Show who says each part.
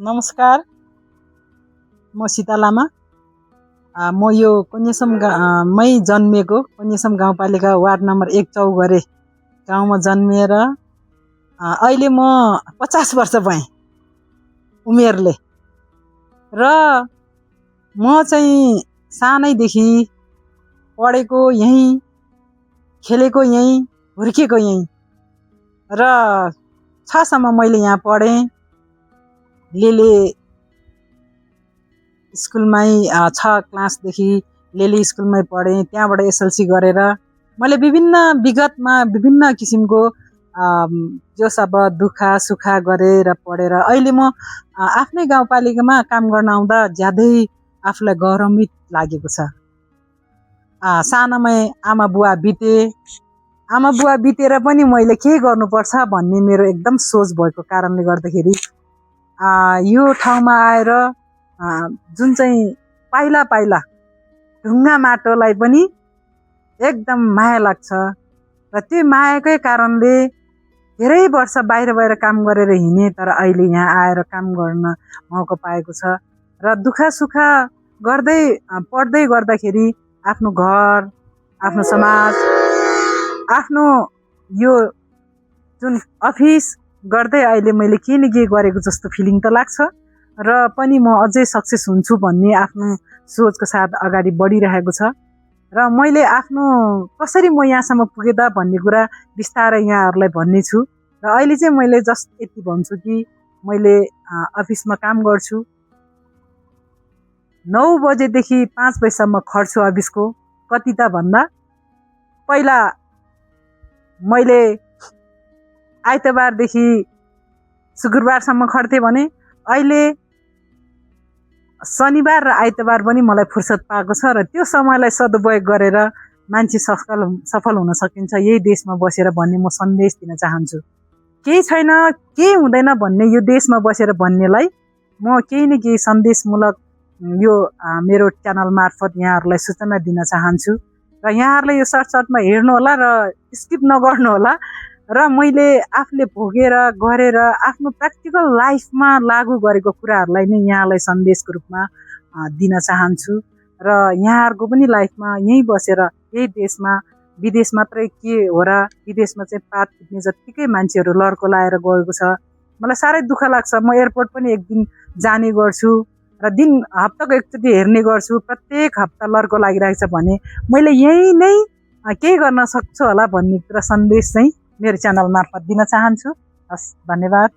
Speaker 1: नमस्कार, म सीता लामा। म यो कन्यासम मै जन्मिएको कन्यासम गाउँपालिका वार्ड नम्बर 1 चौघरे गाउँमा जन्मिएर अहिले म 50 वर्ष भएँ उमेरले। र म चाहिँ सानैदेखि पढेको यहीँ, खेलेको यहीँ, हुर्केको यहीँ र 6 सम्म मैले यहाँ पढेँ। लेले स्कुलमै 6 क्लासदेखि लेले स्कुलमै पढेँ। त्यहाँबाट एसएलसी गरेर मैले विगतमा विभिन्न किसिमको जोस अब दुःख सुख गरेर पढेर अहिले म आफ्नै गाउँपालिकामा काम गर्न आउँदा ज्यादै आफूलाई गौरवित लागेको छ। सानोमै आमा बुवा बिते। आमा बुवा बितेर पनि मैले के गर्नुपर्छ भन्ने मेरो एकदम सोच भएको कारणले गर्दाखेरि यो ठाउँमा आएर जुन चाहिँ पाइला पाइला ढुङ्गा माटोलाई पनि एकदम माया लाग्छ र त्यो मायाकै कारणले धेरै वर्ष बाहिर काम गरेर हिँडेँ, तर अहिले यहाँ आएर काम गर्न मौका पाएको छ। र दुःख सुख गर्दै पढ्दै गर्दाखेरि आफ्नो घर, आफ्नो समाज, आफ्नो यो जुन अफिस गर्दै अहिले मैले के न के गरेको जस्तो फिलिङ त लाग्छ र पनि म अझै सक्सेस हुन्छु भन्ने आफ्नो सोचको साथ अगाडि बढिरहेको छ। र मैले आफ्नो कसरी म यहाँसम्म पुगेँ त भन्ने कुरा बिस्तारै यहाँहरूलाई भन्ने छु। र अहिले चाहिँ मैले जस्ट यति भन्छु कि मैले अफिसमा काम गर्छु। 9 बजेदेखि 5 बजेसम्म खट्छु अफिसको। कति त भन्दा पहिला मैले आइतबारदेखि शुक्रबारसम्म खट्थेँ भने अहिले शनिबार र आइतबार पनि मलाई फुर्सद पाएको छ। र त्यो समयलाई सदुपयोग गरेर मान्छे सफल हुन सकिन्छ यही देशमा बसेर भन्ने म सन्देश दिन चाहन्छु। केही छैन, केही हुँदैन भन्ने यो देशमा बसेर भन्नेलाई म केही न केही सन्देशमूलक यो मेरो च्यानल मार्फत यहाँहरूलाई सूचना दिन चाहन्छु। र यहाँहरूले यो सर्टमा हेर्नु होला र स्किप नगर्नु होला। र मैले आफूले भोगेर गरेर आफ्नो प्र्याक्टिकल लाइफमा लागू गरेको कुराहरूलाई नै यहाँलाई सन्देशको रूपमा दिन चाहन्छु। र यहाँहरूको पनि लाइफमा यहीँ बसेर यही देशमा, विदेश मात्रै के हो र, विदेशमा चाहिँ पात फुट्ने जत्तिकै मान्छेहरू लड्को लाएर गएको छ। मलाई साह्रै दुःख लाग्छ। म एयरपोर्ट पनि एक दिन जाने गर्छु र हप्ताको एकचोटि हेर्ने गर्छु। प्रत्येक हप्ता लड्को लागिरहेको छ भने मैले यहीँ नै केही गर्न सक्छु होला भन्ने कुरा सन्देश चाहिँ मेरो च्यानल मार्फत दिन चाहन्छु। हस्, धन्यवाद।